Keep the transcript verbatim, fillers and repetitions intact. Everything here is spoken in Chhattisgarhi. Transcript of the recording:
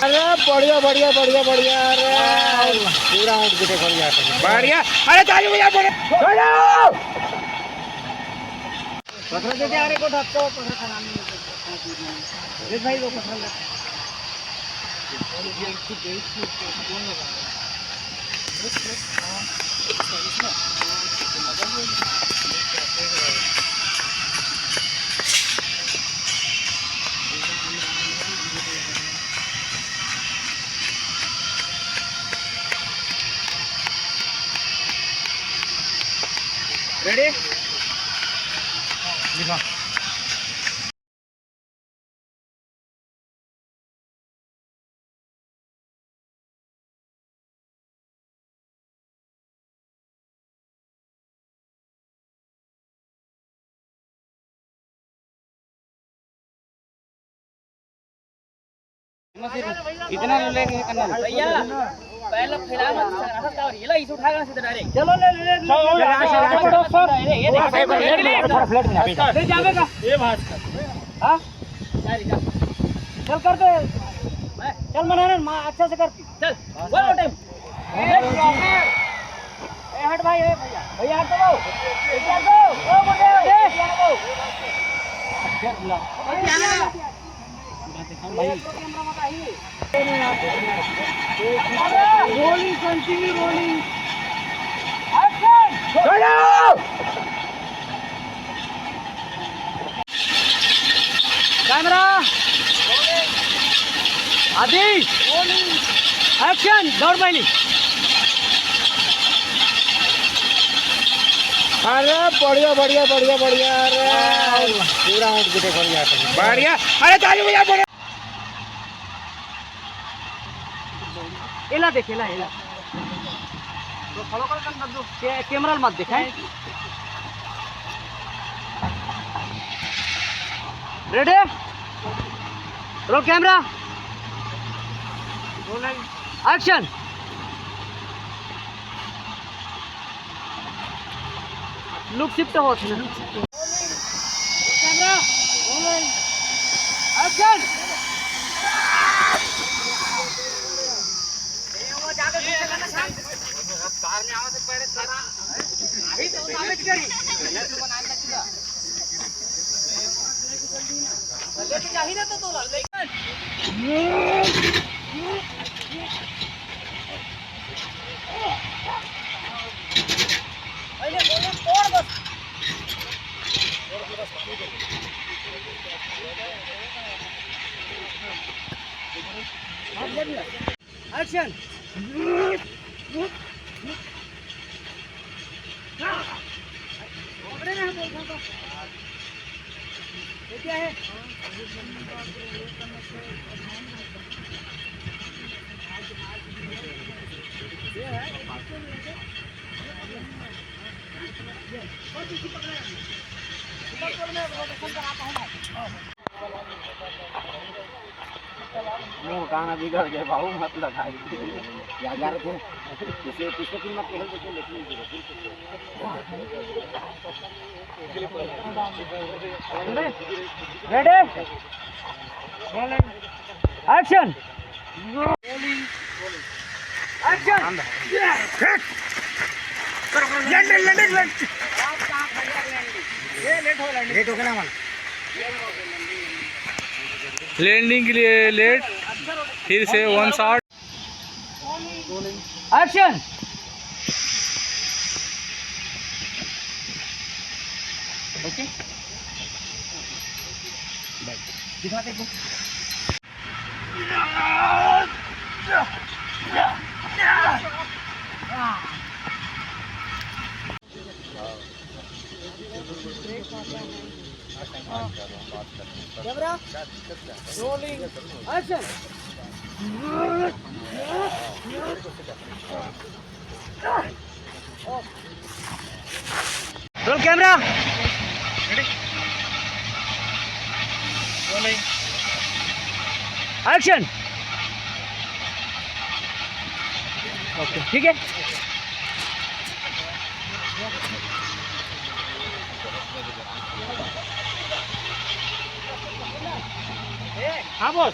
अरे बढ़िया, बढ़िया, बढ़िया, बढ़िया। अरे पूरा आउट के देखो यार। बढ़िया। अरे ताली बजा, बढ़िया। पकड़ दे यार, एक और धक्का, पकड़ खा। ले भाई, वो पकड़ ले। Ready? इतना लेके करना भैया। पहले फैला मत, सर, ये ला, इसे उठाएगा सीधा डायरेक्ट। चलो, ले, ले, ले, ले। चलो, चलो, चलो, चलो, चलो। अरे, ये देखो, थोड़ा फ्लैट में, अभी ले जावेगा। ये भास्कर। हाँ? जा रही, जा। चल कर दे। मैं? चल मनाना, माँ, अच्छा से कर। चल, one more time। ए, हट भाई, ए भैया। भैया, हट दो। भैया, हट दो। ओ, मुझे, मुझे। भैया, हट दो। Rolling, continue rolling. Action! Camera, आदि, action, दौड़ पहली। अरे बढ़िया, बढ़िया, बढ़िया, बढ़िया। अरे पूरा आउट के देखो यार। बढ़िया। अरे ताली बजा, बढ़िया। एला देख, एला, एला। तो follow कर, कर दो। के-, camera मत देखाएं। Ready? Roll camera. Action. Look shift होत ना। Camera. Action. Action. ये क्या है? मोर गाना बिगड़ गए बाबू, मत लगाई। यार, यार, तू इसे कुछ तो फिर मत खेल, लेकिन, लेकिन Ready? Action! Action! Landing, landing, landing. Late हो गया ना हमारा। Landing के लिए late, फिर से one shot। Action. OK. दिखा दे। Camera, rolling, action. Roll camera. Action. OK, ठीक है। हाँ boss।